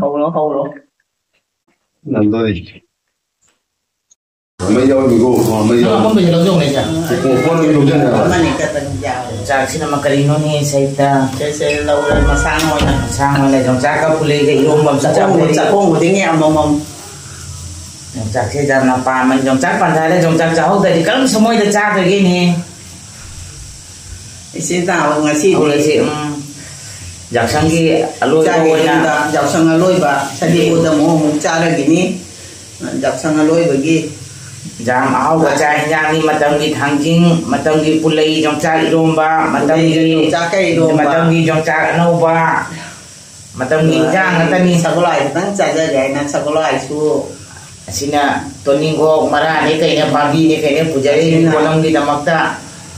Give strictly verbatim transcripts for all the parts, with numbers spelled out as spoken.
ꯍꯧꯔꯣ, ꯍꯧꯔꯣ꯫ ꯅꯝꯗꯣꯏ꯫ ꯃꯩ ꯌꯥꯎꯔꯝꯃꯤꯀꯣ, ꯃꯩ ꯌꯥꯎꯔꯝꯃꯤ꯫ ꯑꯄꯨꯟꯕꯁꯦ ꯂꯧꯖꯧꯅꯦ, ꯏꯆꯦ꯫ ꯀꯣ-, ꯀꯣꯟ ꯑꯣꯏꯅ ꯂꯧꯖꯅꯤ ꯍꯥꯏꯕ꯫ ꯑꯃꯅꯤ ꯈꯛꯇꯪ ꯌꯥꯎꯔꯦ꯫ ꯌꯣꯡꯆꯥꯛꯁꯤꯅ ꯃ-, ꯀꯔꯤꯅꯣꯅꯦ, ꯁꯩꯇ? ꯁꯦ, ꯁꯦ, ꯂꯧꯔꯦ, ꯃꯁꯥꯡ ꯑꯣꯏꯅ꯫ ꯃꯁꯥꯡ ꯑꯣꯏꯅ ꯌꯣꯡꯆꯥꯛꯀ ꯄꯨꯂꯩꯒ ꯏꯔꯣꯝꯕ ꯑꯃ ꯆꯥꯊꯣꯛꯑꯦ꯫ ꯆꯥꯛꯈꯣꯡ, ꯆꯥꯛꯈꯣꯡ ꯈꯨꯗꯤꯡꯒꯤ ꯑꯃꯃꯝ꯫ ꯌꯣꯡꯆꯥꯛꯁꯦ ꯌꯥꯝꯅ ꯄꯥꯝꯃꯦ꯫ ꯌꯣꯡꯆꯥꯛ ꯄꯟꯊꯥꯗ ꯌꯣꯡꯆꯥꯛ ꯆꯥꯍꯧꯗ꯭ꯔꯗꯤ ꯀꯔꯝ ꯁꯃꯣꯏꯗ ꯆꯥꯗꯣꯏꯒꯦꯅꯦ? ꯏꯆꯦ ꯇꯥꯕ ꯉꯁꯤꯗꯤ ꯍꯧꯔꯁꯤ, ꯎꯝ꯫ ꯌꯥꯎꯁꯪꯒꯤ ꯑꯂꯣꯏꯕ ꯏꯆꯥꯒꯤ ꯑꯣꯏꯅ ꯌꯨꯝꯗ ꯌꯥꯎꯁꯪ ꯑꯂꯣꯏꯕ ꯁꯖꯤꯕꯨꯗ ꯑꯃꯨꯛ, ꯑꯃꯨꯛ ꯆꯥꯔꯒꯤꯅꯤ꯫ ꯌꯥꯎꯁꯪ ꯑꯂꯣꯏꯕꯒꯤ ꯌꯥꯝ ꯑꯍꯥꯎꯕ ꯆꯥꯛ ꯍꯤꯟꯖꯥꯡꯅꯤ꯫ ꯃꯇꯝꯒꯤ ꯊꯥꯡꯖꯤꯡ, ꯃꯇꯝꯒꯤ ꯄꯨꯂꯩ, ꯌꯣꯡꯆꯥꯛ ꯏꯔꯣꯝꯕ, ꯃꯇꯝꯒꯤ ꯌꯣꯡꯆꯥꯛꯀ ꯏꯔꯣꯝꯕ꯫ ꯃꯇꯝꯒꯤ ꯌꯣꯡꯆꯥꯛ ꯑꯅꯧꯕ, ꯃꯇꯝꯒꯤ ꯏꯟꯖꯥꯡ ꯉꯥꯛꯇꯅꯤ꯫ ꯁꯒꯣꯜꯍꯋꯥꯏ ꯈꯤꯇꯪ ꯆꯥꯖꯒꯦ ꯍꯥꯏꯅ ꯁꯒꯣꯜꯍꯋꯥꯏꯁꯨ꯫ ꯑꯁꯤꯅ ꯇꯣꯅꯤꯡꯈꯣꯛ ꯃꯔꯥꯅꯦ ꯀꯩꯅꯦ, ꯄꯥꯝꯕꯤꯅꯦ ꯀꯩꯅꯦ ꯄꯨꯖꯔꯛꯏꯅꯤ ꯑꯁꯤꯅ ꯀꯣꯂꯝꯒꯤꯗꯃꯛꯇ꯫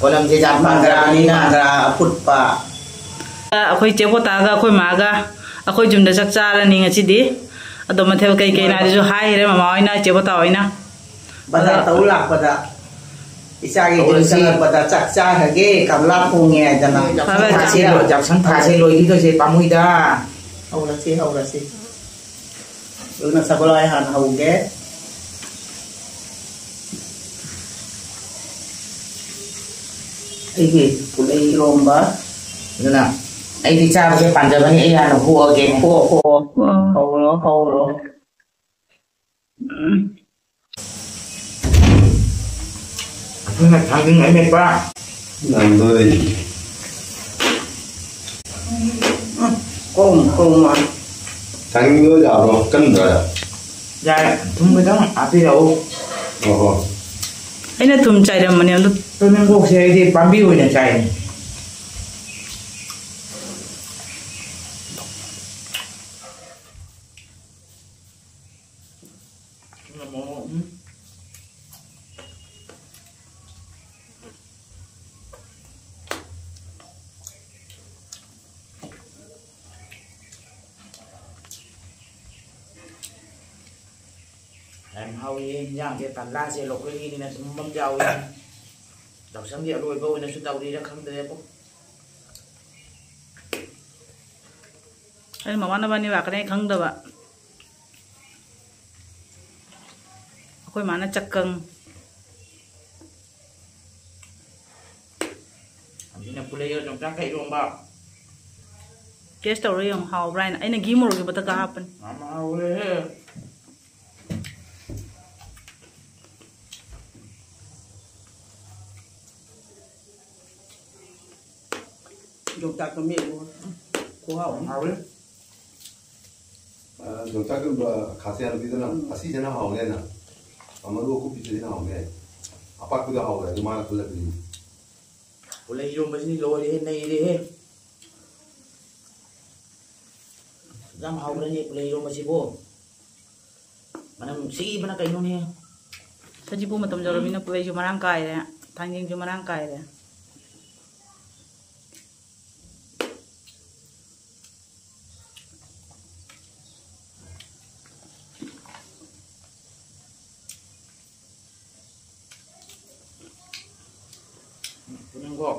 ꯀꯣꯂꯝꯁꯦ ꯌꯥꯝ ꯃꯪꯒ꯭ꯔꯥꯅꯤ, ꯄꯥꯝꯖꯕꯅꯤꯅ꯫ ꯃꯪꯒ꯭ꯔꯥ ꯑꯐꯨꯠꯄ꯫ ꯑꯩꯈꯣꯏ ꯆꯦ ꯄꯣꯇꯥꯒ ꯑꯩꯈꯣꯏ ꯃꯥꯒ ꯑꯩꯈꯣꯏ ꯌꯨꯝꯗ ꯆꯥꯛ ꯆꯥꯔꯅꯤ ꯉꯁꯤꯗꯤ꯫ ꯑꯗꯣ ꯃꯊꯦꯜ ꯀꯩ ꯀꯩꯅꯣ ꯍꯣꯏ꯫ ꯑꯗꯨꯁꯨ ꯍꯥꯏꯈ꯭ꯔꯦ ꯃꯃꯥ ꯍꯣꯏꯅ, ꯆꯦ ꯄꯣꯇꯥ ꯍꯣꯏꯅ꯫ ꯕꯖꯥꯔ ꯑꯗꯣ ꯇꯧ ꯂꯥꯛꯄꯗ ꯏꯆꯥꯒꯤ ꯌꯨꯝ ꯍꯧꯔꯁꯤ꯫ ꯆꯪꯉꯛꯄꯗ ꯆꯥꯛ ꯆꯥꯈ꯭ꯔꯒꯦ, ꯀꯪꯂꯥ ꯊꯣꯡꯉꯦ ꯍꯥꯏꯗꯅ꯫ ꯐꯔꯦ, ꯌꯥꯎꯁꯪ ꯊꯥꯁꯦ ꯂꯣꯏꯈꯤꯗꯣꯏꯁꯦ ꯄꯥꯝꯃꯨꯏꯗ꯫ ꯍꯧꯔꯁꯤ, ꯍꯧꯔꯁꯤ꯫ ꯑꯗꯨꯅ ꯁꯒꯣꯜꯍꯋꯥꯏ ꯍꯥꯟꯅ ꯍꯧꯒꯦ꯫ ꯑꯩꯒꯤ ꯄꯨꯂꯩ ꯏꯔꯣꯝꯕ꯫ ꯑꯗꯨꯅ ꯑꯩꯗꯤ ꯆꯥꯕꯁꯦ ꯄꯥꯝꯖꯕꯅꯤ, ꯑꯩ ꯍꯥꯟꯅ ꯍꯣꯛꯑꯒꯦ꯫ ꯍꯣ, ꯍꯣ꯫ ꯎꯝ꯫ ꯍꯧꯔꯣ, ꯍꯧꯔꯣ꯫ ꯎꯝ꯫ ꯑꯩꯈꯣꯏꯅ ꯊꯥꯡꯖꯤꯡ ꯑꯃꯦꯠꯄ꯫ ꯅꯝꯗꯣꯏ꯫ ꯎꯝ, ꯀꯧꯝ, ꯀꯧꯝ ꯃꯥꯜꯂꯦ꯫ ꯊꯥꯡꯖꯤꯡꯗꯣ ꯌꯥꯕ꯭ꯔꯣ? ꯀꯟꯕ꯭ꯔꯥ? ꯌꯥꯔꯦ, ꯊꯨꯝ ꯈꯤꯇꯪ ꯍꯥꯞꯄꯤꯔꯛꯎ꯫ ꯑꯣ, ꯑꯣ꯫ ꯑꯩꯅ ꯊꯨꯝ ꯆꯥꯏꯔꯝꯕꯅꯦ, ꯑꯗꯨ ꯇꯣꯅꯤꯡꯈꯣꯛꯁꯦ ꯑꯩꯗꯤ ꯄꯥꯝꯕꯤ ꯑꯣꯏꯅ ꯆꯥꯏꯅꯦ꯫ ꯌꯥꯝ ꯍꯥꯎꯏ ꯏꯟꯖꯥꯡꯁꯦ, ꯇꯟꯂꯥꯁꯦ ꯂꯣꯀꯦꯜꯒꯤꯅꯤꯅ ꯁꯨꯝꯕ ꯑꯃ ꯌꯥꯎꯏ꯫ ꯌꯥꯎꯁꯪꯒꯤ ꯑꯂꯣꯏꯕ ꯑꯣꯏꯅꯁꯨ ꯇꯧꯔꯤꯔꯥ ꯈꯪꯗ꯭ꯔꯦꯕꯣ꯫ ꯑꯩ ꯃꯃꯥ ꯅꯕꯥꯅꯤ ꯂꯥꯛꯀꯅꯤ ꯑꯩ ꯈꯪꯗꯕ꯫ ꯑꯩꯈꯣꯏ ꯃꯥꯅ ꯆꯛꯀꯪ꯫ ꯑꯁꯤꯅ ꯄꯨꯂꯩꯒ ꯌꯣꯡꯆꯥꯛꯀ ꯏꯔꯣꯝꯕ꯫ Taste ꯇꯧꯔ ꯌꯦꯡꯉꯣ, ꯍꯥꯎꯕ꯭ꯔꯥ ꯍꯥꯏꯅ꯫ ꯑꯩꯅ ꯘꯤ ꯃꯣꯔꯣꯛꯁꯦ ꯃꯊꯛꯇ ꯍꯥꯞꯄꯅꯤ꯫ ꯌꯥꯝ ꯍꯥꯎꯔꯦꯍꯦ꯫ ꯌꯣꯡꯆꯥꯛꯇꯣ ꯃꯦꯠꯂꯣ꯫ ꯈꯨꯍꯥꯎ ꯑꯃ꯫ ꯍꯥꯎꯋꯦ꯫ ꯑ, ꯌꯣꯡꯆꯥꯛꯀꯨꯝꯕ ꯈꯥꯁꯦ ꯍꯥꯏꯕꯗꯨꯗꯅ ꯎꯝ꯫ ꯑꯁꯤꯁꯤꯅ ꯍꯥꯎꯅꯦꯅ꯫ ꯃꯔꯨ ꯑꯀꯨꯞꯄꯤꯁꯤꯗꯤ ꯍꯥꯎꯅꯦ꯫ ꯑꯄꯥꯛꯄꯗꯣ ꯍꯥꯎꯋꯦ, ꯑꯗꯨ ꯃꯥꯅ ꯈꯜꯂꯛꯄꯅꯤ꯫ ꯄꯨꯂꯩ ꯏꯔꯣꯝꯕꯁꯤꯗꯤ ꯂꯣꯏꯔꯦꯍꯦ, ꯅꯩꯔꯦꯍꯦ꯫ ꯌꯥꯝ ꯍꯥꯎꯈ꯭ꯔꯦꯅꯦ ꯄꯨꯂꯩ ꯏꯔꯣꯝꯕꯁꯤꯕꯨ꯫ ꯃꯅꯝ ꯅꯨꯡꯁꯤꯕꯅ ꯀꯩꯅꯣꯅꯦ꯫ ꯁꯖꯤꯕꯨ ꯃꯇꯝ ꯌꯧꯔꯃꯤꯅ ꯄꯨꯂꯩꯁꯨ ꯃꯔꯥꯡ ꯀꯥꯏꯔꯦ, ꯊꯥꯡꯖꯤꯡꯁꯨ ꯃꯔꯥꯡ ꯀꯥꯏꯔꯦ꯫ ꯄꯨꯅꯤꯡꯀꯣ꯫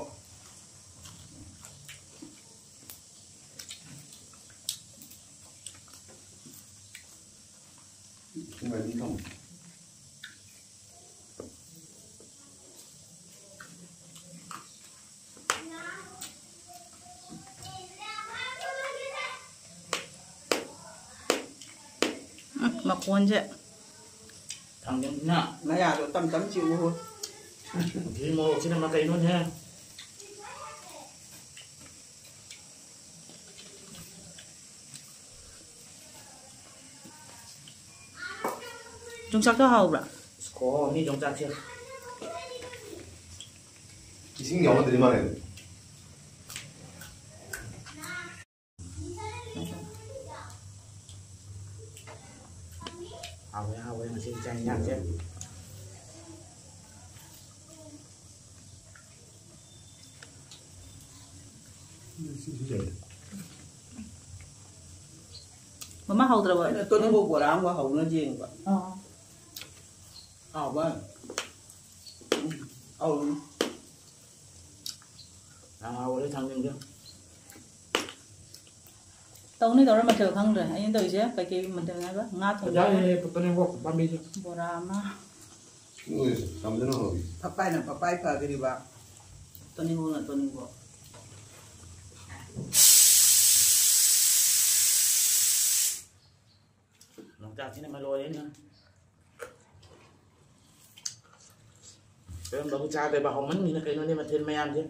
ꯎꯝ, ꯃꯈꯣꯟꯁꯦ꯫ ꯊꯥꯡꯖꯤꯡꯁꯤꯅ ꯃꯌꯥꯗꯣ ꯇꯝ ꯇꯝ ꯆꯤꯛꯎ꯫ ꯎꯆꯤ ꯃꯣꯔꯣꯛꯁꯤꯅ ꯃꯀꯩꯅꯣꯅꯦ꯫ ꯌꯣꯡꯆꯥꯛꯇꯣ ꯍꯥꯎꯕ꯭ꯔꯥ? ꯑꯁ, ꯈꯨꯍꯥꯎ ꯑꯃꯅꯤ ꯌꯣꯡꯆꯥꯛꯁꯦ꯫ ꯏꯁꯤꯡ ꯌꯥꯎꯍꯟꯗ꯭ꯔꯗꯤ ꯃꯥꯟꯅꯩ꯫ ꯍꯥꯎꯋꯦ, ꯍꯥꯎꯋꯦ ꯉꯁꯤꯒꯤ ꯆꯥꯛ ꯏꯟꯖꯥꯡꯁꯦ꯫ ꯃꯃꯥ ꯍꯧꯗ꯭ꯔꯕꯣ? ꯑꯩꯅ ꯇꯣꯅꯤꯡꯈꯣꯛ ꯕꯣꯔꯥ ꯑꯃꯒ ꯍꯧꯅ ꯌꯦꯡꯕ꯫ ꯑꯥ꯫ ꯍꯥꯎꯕ? ꯎꯝ, ꯍꯥꯎꯕꯅꯤ꯫ ꯌꯥꯝ ꯍꯥꯎꯔꯦ ꯊꯥꯡꯖꯤꯡꯁꯦ꯫ ꯇꯧꯅꯤ ꯇꯧꯔ ꯃꯊꯦꯜ ꯈꯪꯗ꯭ꯔꯦ꯫ ꯑꯩꯅ ꯇꯧꯔꯤꯁꯦ ꯀꯩꯀꯩ ꯃꯊꯦꯜ ꯍꯥꯏꯕ? ꯉꯥ ꯊꯣꯡꯕ, ꯑꯣꯖꯥꯒꯤ ꯄꯣꯠꯇꯅꯦꯀꯣ ꯄꯥꯝꯕꯤꯁꯦ꯫ ꯕꯣꯔꯥ ꯑꯃ꯫ ꯎꯝ, ꯌꯥꯝꯗꯅ ꯍꯥꯎꯋꯤ꯫ ꯄꯄꯥꯏꯅ ꯄꯄꯥꯏ ꯐꯈ꯭ꯔꯤꯕ꯫ ꯇꯣꯅꯤꯡꯈꯣꯛꯅ ꯇꯣꯅꯤꯡꯈꯣꯛ꯫ ꯌꯣꯡꯆꯥꯛꯁꯤꯅ ꯃꯔꯨ ꯑꯣꯏꯅ ꯀꯔꯝꯕꯕꯨ ꯆꯥꯗꯣꯏꯕ? ꯍꯥꯎꯃꯟꯈꯤꯅ ꯀꯩꯅꯣꯅꯦ ꯃꯊꯦꯜ ꯃꯌꯥꯝꯁꯦ꯫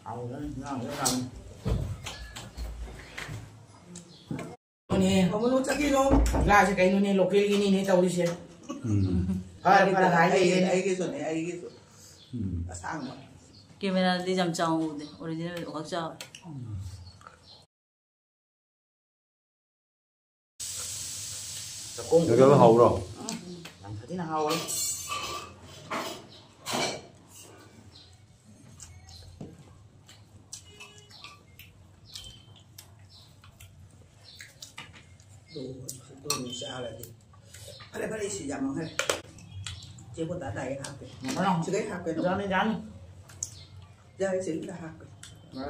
ꯍꯥꯎꯕꯅꯤ, ꯉꯥ ꯍꯦꯛ ꯍꯥꯎꯕꯅꯤ꯫ ꯀꯩꯅꯣꯅꯦ꯫ ꯃꯃꯜ ꯂꯣ ꯆꯠꯈꯤꯅꯣ꯫ ꯉꯥꯁꯦ ꯀꯩꯅꯣꯅꯦ, ꯂꯣꯀꯦꯜꯒꯤꯅꯤꯅꯦ ꯇꯧꯔꯤꯁꯦ꯫ ꯎꯝ꯫ ꯐꯔꯦ, ꯐꯔꯦ, ꯍꯥꯏ ꯂꯩꯌꯦ꯫ ꯑꯩꯒꯤꯁꯨꯅꯦ, ꯑꯩꯒꯤꯁꯨ꯫ ꯎꯝ꯫ ꯑꯁꯥꯡꯕ꯫ ꯀꯦꯃꯦꯔꯥꯗꯗꯤ ꯌꯥꯝ ꯆꯥꯎꯅ ꯎꯗꯦ, ꯑꯣꯔꯤꯖꯤꯅꯦꯜ ꯈꯛ ꯆꯥꯎꯔꯦ꯫ ꯆꯥꯛꯈꯣꯝ ꯌꯥꯝ ꯍꯥꯎꯕ꯭ꯔꯣ? ꯎꯝ, ꯌꯥꯝ ꯁꯥꯊꯤꯅ ꯍꯥꯎꯔꯦ꯫ ꯑꯗꯨ, ꯑꯗꯨ ꯑꯃꯨꯛ ꯆꯥꯔꯗꯤ꯫ ꯐꯔꯦ, ꯐꯔꯦ, ꯁꯤ ꯌꯥꯝ ꯃꯥꯡꯍꯜꯂꯦ꯫ ꯆꯦ ꯕꯣꯇꯥ ꯗꯥꯏꯔꯦꯛ ꯍꯥꯞꯀꯦ꯫ ꯃꯃꯥ꯫ ꯁꯤꯗꯩ ꯍꯥꯞꯀꯦ ꯑꯗꯨꯝ꯫ ꯌꯥꯅꯤ, ꯌꯥꯅꯤ꯫ ꯌꯥꯔꯦ, ꯁꯤ ꯑꯝꯇ ꯍꯥꯞꯀꯦ꯫ ꯃꯥ꯫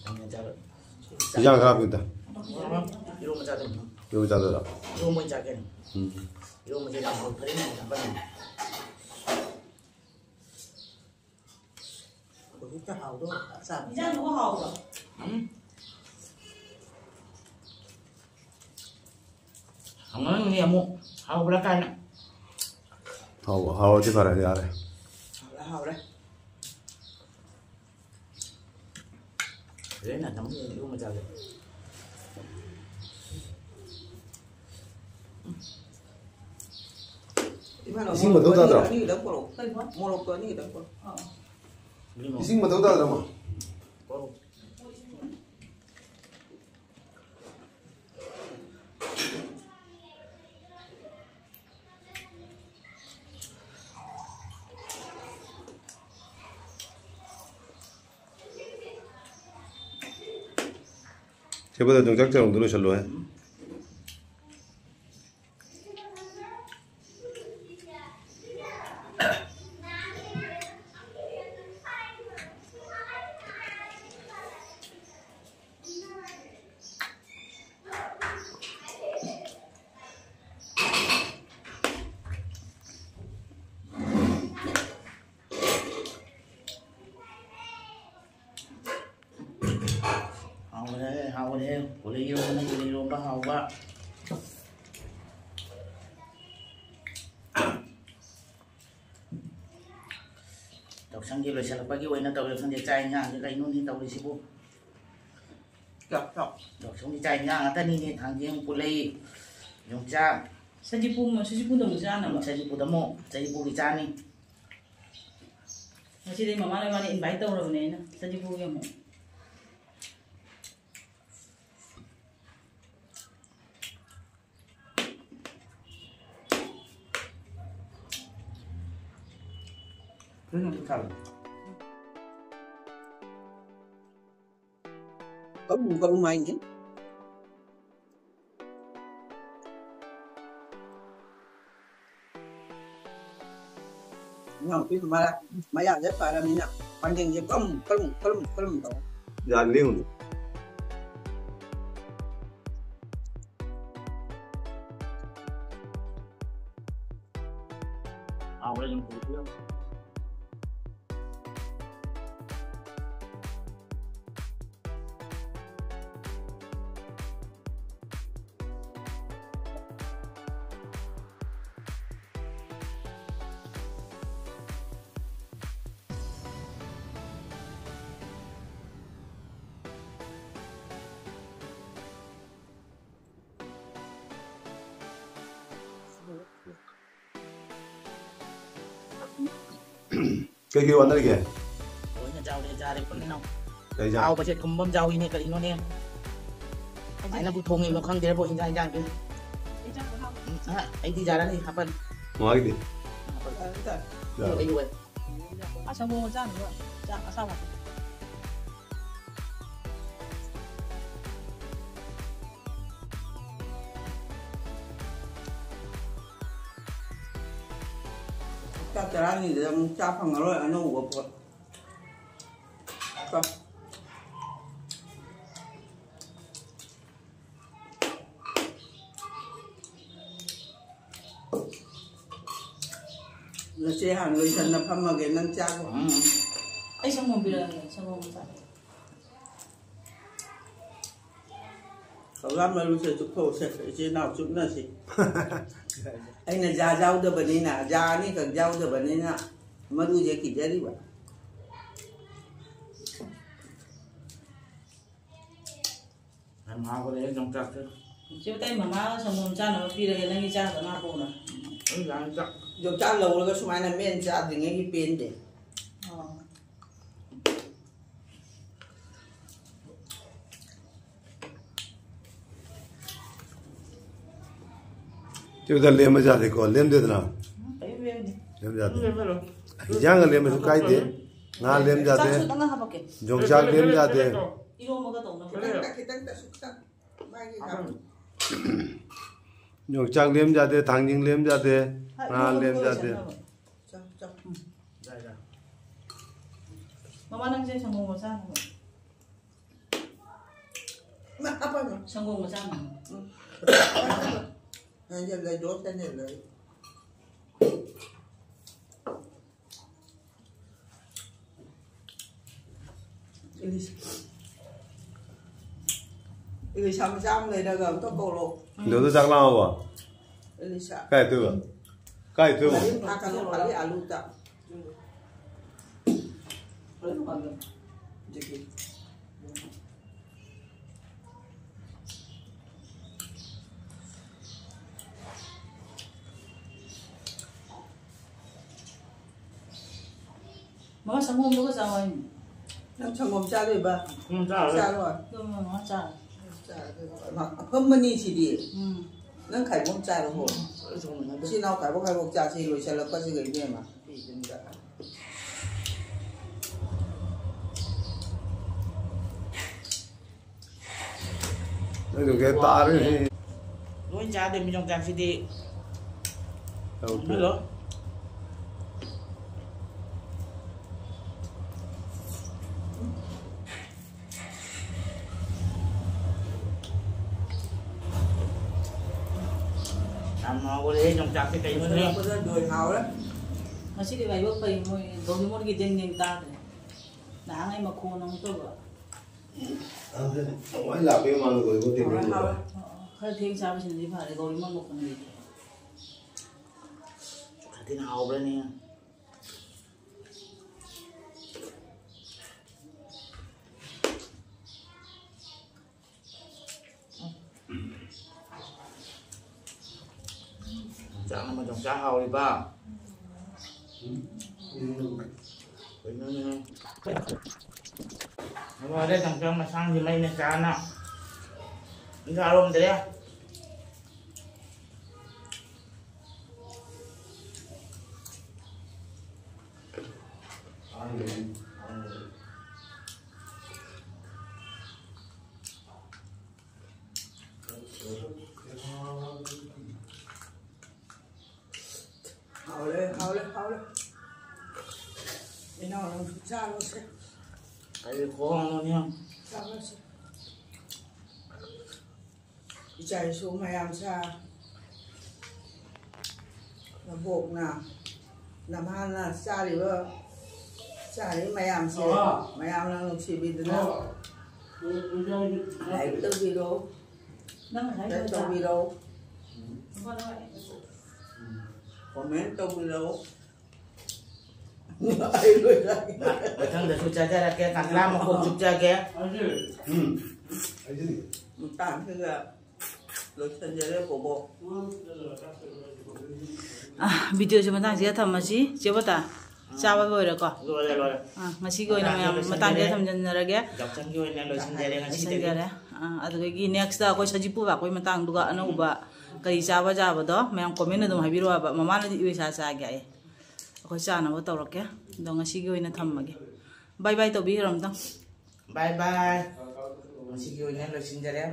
ꯌꯥꯝꯅ ꯆꯥꯔꯣꯏ꯫ ꯏꯟꯖꯥꯡ ꯈꯔ ꯍꯥꯞꯄꯤꯌꯨꯗ꯫ ꯏꯔꯣꯝꯕ ꯆꯥꯗꯣꯏꯅꯤ꯫ ꯏꯔꯣꯝꯕ ꯆꯥꯗꯣꯏꯔꯣ? ꯏꯔꯣꯝꯕ ꯑꯣꯏꯅ ꯆꯥꯒꯦ꯫ ꯎꯝ꯫ ꯏꯔꯣꯝꯕꯁꯦ ꯌꯥꯝ ꯍꯥꯎ-, ꯐꯔꯦ, ꯌꯥꯝ ꯆꯥꯕ ꯌꯥꯝ꯫ ꯍꯧꯖꯤꯛꯇ ꯍꯥꯎꯗꯣ ꯆꯥꯕ꯫ ꯏꯟꯖꯥꯡꯗꯨꯕꯨ ꯍꯥꯎꯕ꯭ꯔꯣ? ꯎꯝ꯫ ꯍꯪꯉꯝꯒꯅꯤ ꯑꯃꯨꯛ ꯍꯥꯎꯕ꯭ꯔꯥ ꯀꯥꯏꯅ꯫ ꯍꯥꯎ-, ꯍꯥꯎꯔꯗꯤ ꯐꯔꯦ, ꯌꯥꯔꯦ꯫ ꯍꯥꯎꯔꯦ, ꯍꯥꯎꯔꯦ꯫ ꯍꯣꯔꯦꯟ ꯅꯪ ꯑꯃꯨꯛ ꯏꯔꯣꯝꯕ ꯆꯥꯒꯦ꯫ ꯏꯃꯥ, ꯏꯁꯤꯡ ꯃꯊꯧ ꯃꯣꯔꯣꯛꯇꯣ ꯇꯥꯗ꯭ꯔꯣ? ꯑꯅꯤ, ꯑꯅꯤ ꯈꯤꯇꯪ ꯄꯨꯔꯛꯑꯣ꯫ ꯀꯩꯕ? ꯃꯣꯔꯣꯛꯇꯣ ꯑꯅꯤ ꯈꯤꯇꯪ ꯄꯨꯔꯛꯑꯣ꯫ ꯑꯥ꯫ ꯏꯁꯤꯡ ꯃꯊꯧ ꯇꯥꯗ꯭ꯔꯃꯣ? ꯄꯨꯔꯛꯑꯣ꯫ ꯁꯤ ꯂꯣꯏꯕꯗ ꯑꯗꯨꯝ ꯆꯥꯛ ꯆꯔꯣꯡꯗꯣ ꯂꯣꯏꯁꯜꯂꯣꯍꯦ꯫ ꯍꯥꯎꯔꯦ, ꯍꯥꯎꯔꯦ꯫ ꯄꯨꯂꯩ ꯏꯔꯣꯝꯕꯅ ꯄꯨꯂꯩ ꯏꯔꯣꯝꯕ ꯍꯥꯎꯕ꯫ ꯌꯥꯎꯁꯪꯒꯤ ꯂꯣꯏꯁꯤꯜꯂꯛꯄꯒꯤ ꯑꯣꯏꯅ ꯇꯧꯔꯦ ꯈꯪꯗꯦ, ꯆꯥꯛ ꯏꯟꯖꯥꯡꯁꯦ ꯀꯩꯅꯣꯅꯦ ꯇꯧꯔꯤꯁꯤꯕꯨ? ꯆꯥꯛ, ꯆꯥꯛ꯫ ꯌꯥꯎꯁꯪꯒꯤ ꯆꯥꯛ ꯏꯟꯖꯥꯡ ꯉꯥꯛꯇꯅꯤꯅꯦ, ꯊꯥꯡꯖꯤꯡ, ꯄꯨꯂꯩ, ꯌꯣꯡꯆꯥꯛ꯫ ꯁꯖꯤꯄꯨ ꯑꯃ, ꯁꯖꯤꯄꯨꯗ ꯑꯃꯨꯛ ꯆꯥꯅꯕ꯫ ꯁꯖꯤꯄꯨꯗ ꯑꯃꯨꯛ, ꯁꯖꯤꯄꯨꯒꯤ ꯆꯥꯅꯤ꯫ ꯉꯁꯤꯗꯤ ꯃꯃꯥ ꯂꯩꯕꯥꯅꯤ invite ꯇꯧꯔꯕꯅꯦ ꯑꯩꯅ, ꯁꯖꯤꯄꯨꯒꯤ ꯑꯃꯨꯛ꯫ ꯀꯛꯎ, ꯀꯛꯎ ꯍꯥꯏꯅꯤ꯫ ꯏꯅꯥꯎꯄꯤ ꯃꯔꯛ ꯃꯌꯥꯗ ꯄꯥꯔꯝꯅꯤꯅ ꯄꯥꯟꯖꯤꯡꯁꯦ ꯀ꯭ꯔꯨꯝ, ꯀ꯭ꯔꯨꯝ, ꯀ꯭ꯔꯨꯝ, ꯀ꯭ꯔꯨꯝ ꯇꯧ꯫ ꯌꯥꯗ꯭ꯔꯦ ꯍꯧꯖꯤꯛ꯫ ꯍꯥꯎꯔꯦ ꯑꯗꯨꯝ ꯍꯧꯖꯤꯛꯇꯤ ꯌꯥꯝ꯫ ꯀꯩꯀꯩ ꯋꯥꯅꯔꯤꯒꯦ? ꯂꯣꯏꯅ ꯆꯥꯎꯔꯦ, ꯆꯥꯔꯦ ꯄꯨꯟꯅ꯫ ꯀꯩ ꯆꯥ-? ꯍꯥꯎꯕꯁꯦ ꯊꯨꯝꯕ ꯑꯃ ꯌꯥꯎꯏꯅꯦ, ꯀꯔꯤꯅꯣꯅꯦ? ꯀꯃꯥꯏꯅꯕꯨ ꯊꯣꯡꯉꯤꯅꯣ ꯈꯪꯗꯦꯕꯣ, ꯏꯟꯖꯥꯡ, ꯏꯟꯖꯥꯡꯁꯦ꯫ ꯏꯟꯖꯥꯡ ꯃꯍꯥꯎ꯫ ꯎꯝ, ꯑ, ꯑꯩꯗꯤ ꯌꯥꯔꯅꯤ, ꯍꯥꯞꯄꯅꯤ꯫ ꯃꯃꯥꯒꯤꯗꯤ? ꯍꯥꯞꯄꯅꯤ꯫ ꯌꯥꯔꯦ꯫ ꯑꯗꯨ ꯑꯩ ꯑꯣꯏ꯫ ꯑꯁ, ꯁꯪꯒꯣꯝꯒ ꯆꯥꯅꯕ ꯆꯥꯛ ꯑꯁꯥꯕ ꯍꯥꯞꯄꯤ꯫ ꯆꯥꯛ ꯆꯔꯥꯅꯤꯗ ꯑꯃꯨꯛ ꯆꯥ ꯐꯪꯉꯔꯣꯏ ꯑꯅꯧꯕ ꯄꯣꯠ꯫ ꯆꯥ꯫ ꯅꯆꯦ ꯍꯥꯟꯅ ꯂꯣꯏꯁꯟꯅ ꯐꯝꯃꯒꯦ, ꯅꯪ ꯆꯥꯈꯣ꯫ ꯎꯝ꯫ ꯑꯩ ꯁꯪꯒꯣꯝ ꯄꯤꯔꯛꯑꯒꯦ, ꯁꯪꯒꯣꯝ ꯃꯆꯥ꯫ ꯍꯪꯒꯥꯝ ꯃꯔꯨꯁꯦ ꯆꯨꯞꯊꯣꯛꯑꯁꯦ, ꯏꯆꯤꯜ ꯏꯅꯥꯎ ꯆꯨꯞꯅꯁꯤ꯫ ꯑꯩꯅ ꯖꯥ ꯌꯥꯎꯗꯕꯅꯤꯅ, ꯖꯥ ꯑꯅꯤꯈꯛ ꯌꯥꯎꯗꯕꯅꯤꯅ ꯃꯔꯨꯁꯦ ꯀꯤꯖꯔꯤꯕ꯫ ꯌꯥꯝ ꯍꯥꯎꯈ꯭ꯔꯦ ꯌꯣꯡꯆꯥꯛꯁꯦ꯫ ꯏꯆꯦ ꯎꯇꯩ ꯃꯃꯥꯒ ꯁꯪꯒꯣꯝ ꯆꯥꯅꯕ ꯄꯤꯔꯒꯦ, ꯅꯪꯒꯤ ꯆꯥꯗꯅ ꯍꯥꯞꯄꯛꯎꯅ꯫ ꯑꯩ ꯌꯥꯝ ꯆꯥ-, ꯌꯣꯡꯆꯥꯛ ꯂꯧꯔꯒ ꯁꯨꯃꯥꯏꯅ ꯃꯦꯟ ꯆꯥꯗ꯭ꯔꯤꯉꯩꯒꯤ ꯄꯦꯟꯗꯦ꯫ ꯑꯣ꯫ ꯆꯦ ꯎꯇꯩ ꯂꯦꯝꯕ ꯌꯥꯗꯦꯀꯣ, ꯂꯦꯝꯗꯦꯗꯅ? ꯎꯝ, ꯀꯩꯝ ꯂꯦꯝꯗꯦ꯫ ꯂꯦꯝ ꯌꯥꯗꯦ꯫ ꯎꯝ, ꯂꯦꯝꯃꯔꯣꯏ꯫ ꯍꯤꯟꯖꯥꯡꯒ ꯂꯦꯝꯃꯁꯨ ꯀꯥꯏꯗꯦ꯫ ꯉꯥ ꯂꯦꯝ ꯌꯥꯗꯦ꯫ ꯆꯥꯛꯁꯨ ꯈꯤꯇꯪ ꯍꯥꯞꯄꯛꯀꯦ꯫ ꯌꯣꯡꯆꯥꯛ ꯂꯦꯝ ꯌꯥꯗꯦ꯫ ꯏꯔꯣꯝꯕꯒ ꯇꯧꯅꯕ꯫ ꯈꯤꯇꯪ, ꯈꯤꯇꯪꯗꯁꯨ ꯈꯤꯇꯪ꯫ ꯃꯥꯒꯤ ꯍꯥꯞꯄꯛꯑꯣ꯫ ꯌꯣꯡꯆꯥꯛ ꯂꯦꯝ ꯌꯥꯗꯦ, ꯊꯥꯡꯖꯤꯡ ꯂꯦꯝ ꯌꯥꯗꯦ, ꯍꯥ, ꯉꯥ ꯏꯔꯣꯝꯕ ꯂꯦꯝ ꯌꯥꯗꯦ꯫ ꯂꯣꯏꯁꯟꯅꯕ꯫ ꯆꯥꯎ, ꯆꯥꯎ꯫ ꯎꯝ꯫ ꯌꯥꯏ, ꯌꯥꯏ꯫ ꯃꯃꯥ, ꯅꯪꯁꯦ ꯁꯪꯒꯣꯝꯒ ꯆꯥꯅꯕ꯫ ꯃꯥ, ꯍꯥꯞꯄꯅꯨ꯫ ꯁꯪꯒꯣꯝꯒ ꯆꯥꯅꯕ꯫ ꯎꯝ꯫ ꯅꯪꯁꯦ ꯂꯩꯗꯣꯛꯇꯅꯦ ꯂꯩ꯫ ꯏꯂꯤꯁꯥ꯫ ꯏꯂꯤꯁꯥ ꯃꯆꯥ ꯑꯃ ꯂꯩꯔꯒ ꯑꯝꯇ ꯀꯧꯔꯣ꯫ ꯗꯣꯗꯣ ꯆꯥꯛ ꯂꯥꯝꯃꯕꯣ? ꯏꯂꯤꯁꯥ꯫ ꯀꯥꯏ ꯇꯨꯕ? ꯀꯥꯏ ꯇꯨꯕ? ꯂꯥꯏꯔꯤꯛ ꯄꯥ ꯀꯩꯅꯣ ꯄꯥꯜꯂꯤ ꯑꯥꯂꯨꯗ꯫ ꯃꯃꯥ, ꯁꯪꯒꯣꯝꯗꯨꯒ ꯆꯥꯎ ꯍꯥꯏꯅꯤ꯫ ꯅꯪ ꯁꯪꯒꯣꯝ ꯆꯥꯗꯣꯏꯕ? ꯎꯝ, ꯆꯥꯔꯣꯏ꯫ ꯆꯥꯔꯣꯏ? ꯑꯗꯨꯝ ꯃꯃꯥ ꯆꯥꯔꯣꯏ꯫ ꯆꯥꯔꯣꯏ꯫ ꯃꯥ ꯑꯐꯝꯕꯅꯤ ꯁꯤꯗꯤ꯫ ꯎꯝ꯫ ꯅꯪ ꯈꯥꯏꯕꯣꯝ ꯆꯥꯔꯣ ꯍꯣ꯫ ꯎꯝ꯫ ꯏꯆꯤꯟ ꯏꯅꯥꯎ ꯈꯥꯏꯕꯣꯛ ꯈꯥꯏꯕꯣꯛ ꯆꯥꯁꯤ ꯂꯣꯏꯁꯤꯜꯂꯛꯄꯁꯤꯒ ꯏꯕꯦꯝꯃ꯫ ꯅꯪꯗꯣ ꯀꯩ ꯇꯥꯔꯦꯅꯦ꯫ ꯂꯣꯏ ꯆꯥꯗꯣꯏ ꯃꯤ ꯌꯣꯡꯆꯥꯛꯁꯤꯗꯤ꯫ ꯇꯧꯗꯦ꯫ ꯍꯜꯂꯣ꯫ ꯌꯥꯝ ꯍꯥꯎꯔꯦ ꯌꯣꯡꯆꯥꯛꯁꯦ ꯀꯩꯅꯣꯅꯦ꯫ ꯆꯥꯔꯛꯄꯗ ꯂꯣꯏ ꯍꯥꯎꯔꯦ꯫ ꯉꯁꯤꯗꯤ ꯂꯥꯏꯕꯛ ꯐꯩ, ꯃꯣꯏ ꯗꯣꯔꯤꯃꯣꯟꯒꯤ ꯗꯦꯡ ꯗꯦꯡ ꯇꯥꯗ꯭ꯔꯦ꯫ ꯅꯍꯥꯟꯉꯩ ꯃꯈꯣꯟ ꯑꯃꯨꯛ ꯇꯧꯕ꯫ ꯑꯗꯨꯅꯦ, ꯃꯣꯏ ꯂꯥꯛꯄꯩ ꯃꯃꯥꯡꯗ ꯂꯣꯏꯕ ꯇꯦꯕꯜ ꯍꯥꯎꯔꯦ, ꯂꯣꯏꯔꯦ꯫ ꯍꯥꯎꯔꯦ꯫ ꯈꯔ ꯊꯦꯡ ꯆꯥꯕꯁꯤꯅꯗꯤ ꯐꯔꯦ, ꯗꯣꯔꯤꯃꯣꯟ ꯃꯈꯣꯟꯒꯤ꯫ ꯌꯣꯡꯆꯥꯛ ꯊꯤꯅ ꯍꯥꯎꯕ꯭ꯔꯅꯦ꯫ ꯌꯣꯡꯆꯥꯛꯅ ꯌꯣꯡꯆꯥꯛ ꯍꯥꯎꯔꯤꯕ꯫ ꯀꯩꯅꯣꯅꯦ꯫ ꯂꯣꯏꯔꯦ, ꯌꯣꯡꯆꯥꯛ ꯃꯁꯥꯡꯁꯤ ꯃꯩꯅ ꯆꯥꯅ꯫ ꯌꯥꯔꯣꯝꯗ꯭ꯔꯦ꯫ ꯍꯥꯎꯔꯦ, ꯍꯥꯎꯔꯦ, ꯍꯥꯎꯔꯦ꯫ ꯏꯅꯥꯎ ꯅꯪꯁꯨ ꯆꯥꯔꯣꯁꯦ꯫ ꯑꯩ ꯈꯣꯡꯉꯣꯅꯦ꯫ ꯆꯥꯔꯣꯁꯦ꯫ ꯏꯆꯥ ꯏꯁꯨ ꯃꯌꯥꯝꯁꯦ ꯅꯕꯣꯛꯅ ꯅꯃꯥꯅ ꯆꯥꯔꯤꯕ ꯆꯥꯔꯤꯕ ꯃꯌꯥꯝꯁꯦ ꯑꯥ꯫ ꯃꯌꯥꯝꯅ ꯅꯨꯡꯁꯤꯕꯤꯗꯨꯅ ꯑꯥ꯫ ꯂꯥꯏꯛ ꯇꯧꯕꯤꯔꯣ꯫ ꯅꯪ ꯉꯁꯥꯏ ꯁꯤꯌꯔ ꯇꯧꯕꯤꯔꯣ꯫ ꯍꯣꯏ, ꯍꯣꯏ꯫ ꯀꯣꯃꯦꯟ ꯇꯧꯕꯤꯔꯣ꯫ ꯑꯩ ꯂꯣꯏꯔꯦ꯫ ꯃꯊꯪꯗꯁꯨ ꯆꯥꯖꯔꯛꯀꯦ, ꯀꯪꯂꯥ ꯃꯈꯣꯡ ꯆꯨꯞꯆꯒꯦ꯫ ꯎꯝ꯫ ꯃꯇꯥꯡꯁꯤꯗ ꯂꯣꯏꯁꯤꯟꯖꯔꯦ ꯕꯣꯕꯣꯛ꯫ ꯑ, ꯚꯤꯗꯤꯑꯣꯁꯦ ꯃꯇꯥꯡꯁꯤꯗ ꯊꯝꯃꯁꯤ꯫ ꯆꯦ ꯕꯣꯇꯥ, ꯆꯥꯕ ꯂꯣꯏꯔꯦꯀꯣ? ꯂꯣꯏꯔꯦ, ꯂꯣꯏꯔꯦ꯫ ꯑ, ꯉꯁꯤꯒꯤ ꯑꯣꯏꯅ ꯃꯇꯥꯡꯁꯤꯗ ꯃꯌꯥꯝ ꯂꯣꯏꯁꯤꯟꯖꯔꯦ꯫ ꯃꯇꯥꯡꯁꯤꯗ ꯊꯝꯖꯟꯖꯔꯒꯦ꯫ ꯌꯥꯎꯁꯪꯒꯤ ꯑꯣꯏꯅ ꯂꯣꯏꯁꯤꯟꯖꯔꯦ ꯉꯁꯤꯗꯒꯤ꯫ ꯂꯣꯏꯁꯤꯟꯖꯔꯦ꯫ ꯑ, ꯑꯗꯨꯗꯒꯤ ꯅꯦꯛꯁꯇ ꯑꯩꯈꯣꯏ ꯁꯖꯤꯄꯨ ꯂꯥꯛꯄꯒꯤ ꯃꯇꯥꯡꯗꯨꯒ ꯑꯅꯧꯕ ꯀꯔꯤ ꯆꯥꯕ ꯆꯥꯕꯗꯣ ꯃꯌꯥꯝ ꯀꯣꯃꯦꯟ ꯑꯗꯨꯝ ꯍꯥꯏꯕꯤꯔꯛꯑꯣ ꯍꯥꯏꯕ꯫ ꯃꯃꯥꯅꯗꯤ ꯏꯔꯣꯏꯁꯥ ꯆꯥꯒꯦ ꯍꯥꯏꯌꯦ꯫ ꯑꯩꯈꯣꯏ ꯆꯥꯅꯕ ꯇꯧꯔꯛꯀꯦ꯫ ꯑꯗꯣ ꯉꯁꯤꯒꯤ ꯑꯣꯏꯅ ꯊꯝꯃꯒꯦ꯫ ꯕꯥꯏ ꯕꯥꯏ ꯇꯧꯕꯤꯈ꯭ꯔꯣ ꯑꯝꯇꯪ꯫ ꯕꯥꯏ ꯕꯥꯏ꯫ ꯉꯁꯤꯒꯤ ꯑꯣꯏꯅ ꯂꯣꯏꯁꯤꯟꯖꯔꯦ꯫